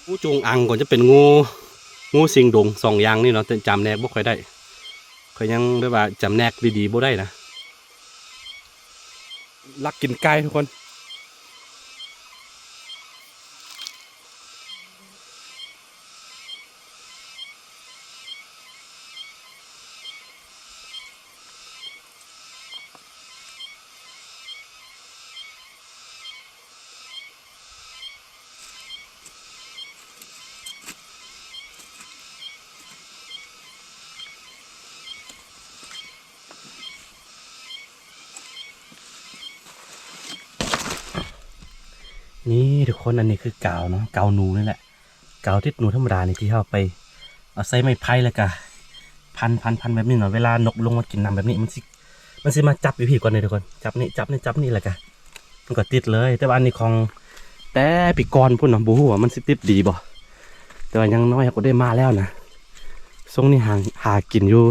ງູຈົງອາງກໍຈະເປັນງູ ງູສິງດົງ ສອງຢ່າງນີ້ເນາະ ແຕ່ຈຳແນກບໍ່ຄ່ອຍໄດ້ ຂ້ອຍຍັງແບບວ່າຈຳແນກດີໆບໍ່ໄດ້ນະ ລັກກິນໄກ່ທຸກຄົນ. ນີ້ທຸກຄົນ ອັນນີ້ຄືກາວເນາະ ກາວໜູນີ້ແຫຼະ ກາວຕິດໜູທຳມະດານີ້ ທີ່ເຮົາໄປເອົາໃສ່ໄມ້ໄຜ່ ແລ້ວກະພັນໆໆແບບນີ້ເນາະ ເວລານົກລົງມາກິນນ້ຳແບບນີ້ ມັນຊິ ມັນຊິມາຈັບຢູ່ພີ້ກ່ອນເດ້ທຸກຄົນ ຈັບນີ້ ຈັບນີ້ ຈັບນີ້ ແລ້ວກະ ມັນກໍຕິດເລີຍ ແຕ່ວ່າອັນນີ້ຂອງແຕ່ປີກ່ອນພຸ້ນເນາະ ບໍ່ຮູ້ວ່າມັນຊິຕິດດີບໍ່ ແຕ່ວ່າຢ່າງໜ້ອຍເຮົາກໍໄດ້ມາແລ້ວນະ. ຊ່ວງນີ້ຫາ ຫາກິນຢູ່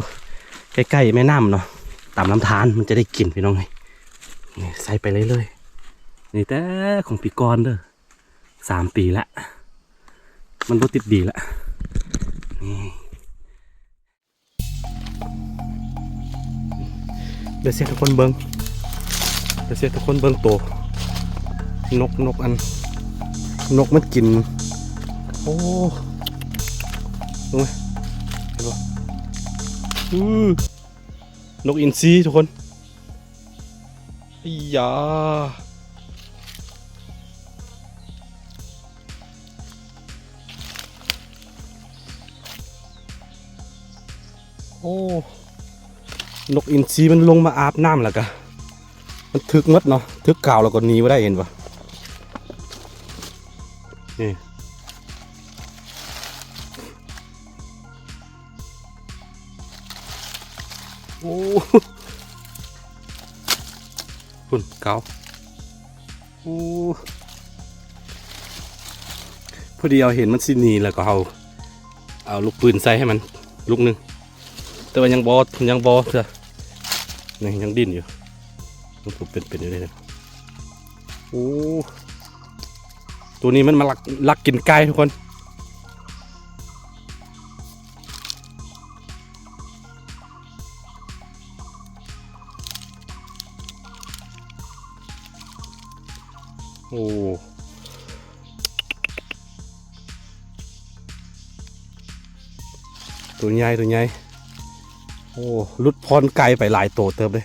ໃກ້ໆແມ່ນ້ຳເນາະ ຕາມລຳທານມັນຈະໄດ້ກິນພີ່ນ້ອງເອີຍ ນີ້ໃສ່ໄປເລື້ອຍໆ ນີ້ແຕ່ຂອງປີກ່ອນເດີ ສາມປີລະ ມັນບໍ່ຕິດດີລະ ນີ້. ດຽວຊິໃຫ້ທຸກຄົນເບິ່ງ ດຽວຊິໃຫ້ທຸກຄົນເບິ່ງໂຕນົກ ນົກອັນ ນົກມັນກິນ ໂອ້ ເບິ່ງເຫັນບໍ່ ອື ນົກອິນຊີທຸກຄົນ ອີຢາ. ໂອ້ ນົກອິນຊີມັນລົງມາອາບນ້ຳແລ້ວກະ ມັນຖືກໝົດເນາະ ຖືກກາວແລ້ວກໍໜີບໍ່ໄດ້ ເຫັນບໍ່ ນີ້ ໂອ້ ພຸ້ນກາວ ໂອ້ ພໍດີເຮົາເຫັນມັນຊິໜີ ແລ້ວກໍເຮົາເອົາລູກປືນໃສ່ໃຫ້ມັນລູກໜຶ່ງ ແຕ່ວ່າຍັງບໍ່ ຍັງບໍ່ເທື່ອ ນີ້ຍັງດີ້ນຢູ່ ຍັງເປັນໆຢູ່ເດ້ ໂອ້ ໂຕນີ້ມັນມາລັກ ລັກກິນໄກ່ທຸກຄົນ. ໂອ້ ໂຕໃຫຍ່ ໂຕໃຫຍ່ ໂອ້ ຫຼຸດຜ່ອນໄກ່ໄປຫຼາຍໂຕເຕີບເດ້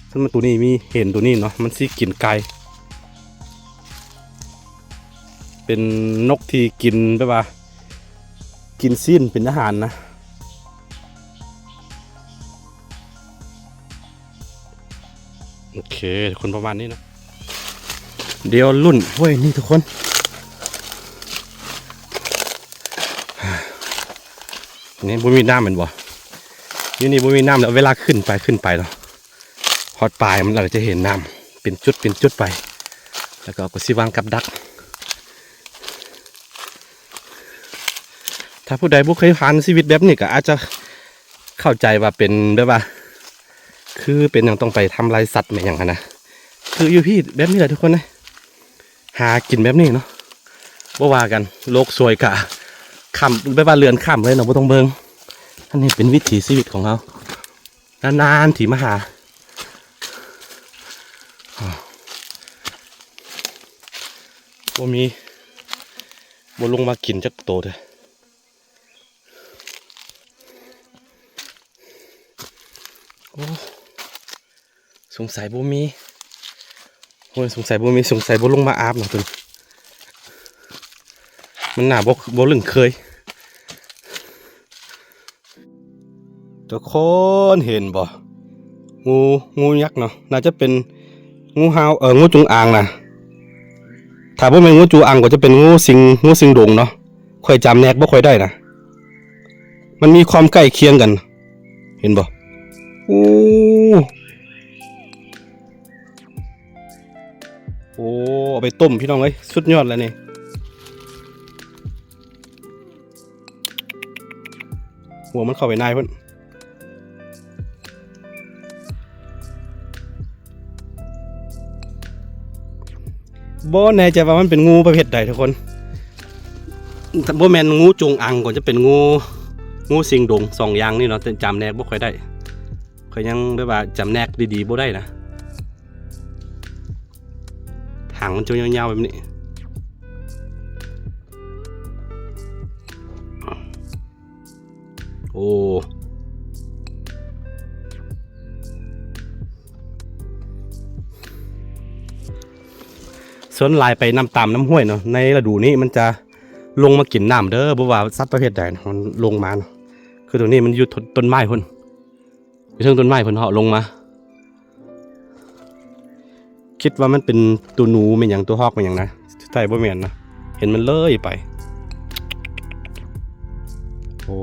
ຄັນມັນໂຕນີ້ມີ ເຫັນໂຕນີ້ເນາະ ມັນຊິກິນໄກ່ ເປັນນົກທີ່ກິນແບບວ່າ ກິນຊີ້ນເປັນອາຫານນະ ໂອເຄ ທຸກຄົນ ປະມານນີ້ເນາະ ດຽວລຸ້ນ ໂອ້ຍ ນີ້ທຸກຄົນ ນີ້ບໍ່ມີນ້ຳແມ່ນບໍ່ ຢູ່ນີ້ບໍ່ມີນ້ຳ ແລ້ວເວລາຂຶ້ນໄປ ຂຶ້ນໄປເນາະ ຮອດປາຍມັນ ເຮົາກໍຈະເຫັນນ້ຳເປັນຈຸດເປັນຈຸດໄປ ແລ້ວກໍເອົາກໍຊິວາງກັບດັກ ຖ້າຜູ້ໃດບໍ່ເຄີຍຜ່ານຊີວິດແບບນີ້ກໍອາດຈະເຂົ້າໃຈວ່າເປັນແບບວ່າ ຄືເປັນຫຍັງຕ້ອງໄປທຳລາຍສັດແມ່ນຫຍັງຫັ້ນນະ ຄືຢູ່ພີ້ແບບນີ້ແຫຼະທຸກຄົນເອີຍ ຫາກິນແບບນີ້ເນາະ ບໍ່ວ່າກັນ ໂລກສວຍກະຄ່ຳ ແບບວ່າເລື່ອນຂ້າມເລີຍເນາະ ບໍ່ຕ້ອງເບິ່ງ ອັນນີ້ເປັນວິຖີຊີວິດຂອງເຮົາ ນານໆທີ່ມາຫາ ບໍ່ມີ ບໍ່ລົງມາກິນຈັກໂຕເທື່ອ ໂອ້ ສົງໄສບໍ່ມີ ໂອ້ຍ ສົງໄສບໍ່ມີ ສົງໄສບໍ່ລົງມາອາບເນາະ ຕົວນີ້ ມັນໜ້າບໍ່ ບໍ່ລຶ້ງເຄີຍ. ທຸກຄົນເຫັນບໍ່? ງູ ງູຍັກເນາະ ໜ້າຈະເປັນງູເຫົ່າ ເອີ ງູຈົງອາງນະ ຖ້າບໍ່ແມ່ນງູຈົງອາງກໍຈະເປັນງູສິງ ງູສິງດົງເນາະ ຂ້ອຍຈຳແນກບໍ່ຄ່ອຍໄດ້ນະ ມັນມີຄວາມໃກ້ຄຽງກັນ ເຫັນບໍ່? ໂອ້ ໂອ້ ເອົາໄປຕົ້ມ ພີ່ນ້ອງເອີຍ ສຸດຍອດແລ້ວນີ້ ຫົວມັນເຂົ້າໄປໃນພຸ້ນ ບໍ່ແນ່ໃຈວ່າມັນເປັນງູປະເພດໃດທຸກຄົນ ບໍ່ແມ່ນງູຈົງອາງ ກໍຈະເປັນງູ ງູສິງດົງ ສອງຢ່າງນີ້ເນາະ ແຕ່ຈຳແນກບໍ່ຄ່ອຍໄດ້ ຂ້ອຍຍັງແບບວ່າຈຳແນກດີໆບໍ່ໄດ້ນະ. ຫາງມັນຈະຍາວໆແບບນີ້. ໂອ້ ສ່ວນຫຼາຍໄປນ້ຳຕາມນ້ຳຫ້ວຍເນາະ. ໃນລະດູນີ້ມັນຈະລົງມາກິນນ້ຳເດີ ບໍ່ວ່າສັດປະເພດໃດ ມັນລົງມາເນາະ. ຄືຕົວນີ້ມັນຢູ່ຕົ້ນ ຕົ້ນໄມ້ພຸ້ນ ຢູ່ເທິງຕົ້ນໄມ້ພຸ້ນ ເຫາະລົງມາ. ຄິດວ່າມັນເປັນຕົວໜູແມ່ນຫຍັງ ຕົວຮອກແມ່ນຫຍັງນະ ສຸດທ້າຍບໍ່ແມ່ນນະ ເຫັນມັນເລີຍໄປ. ໂອ້.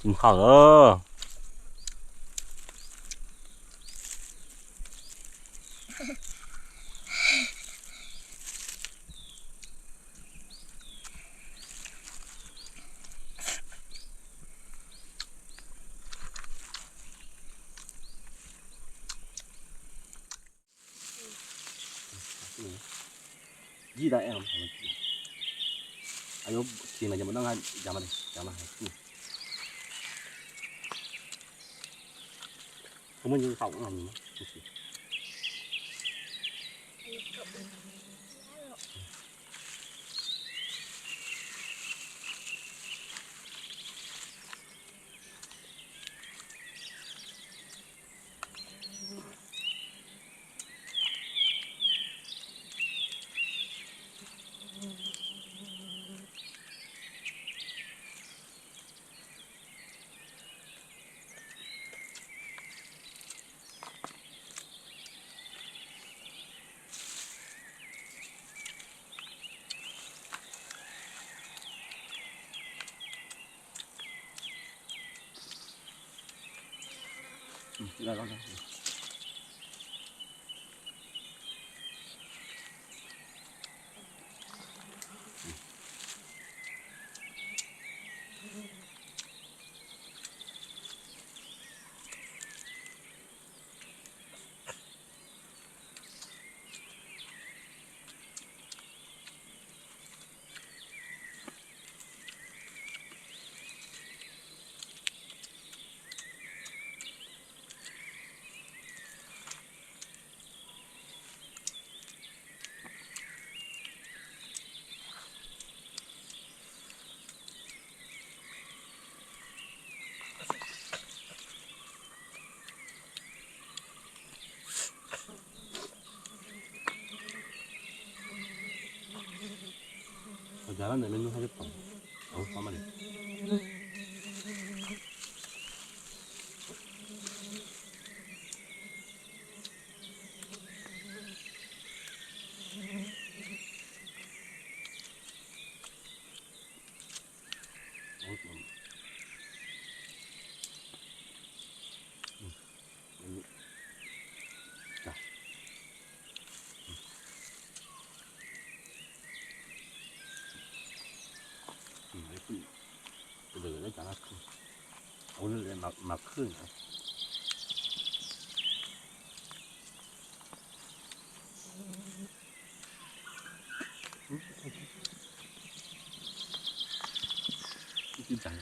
ກິນເຂົ້າເດີ. ຈິງຈັງ.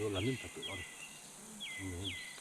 ອາ ລະໜຶ່ງປະຕູ ອືມ.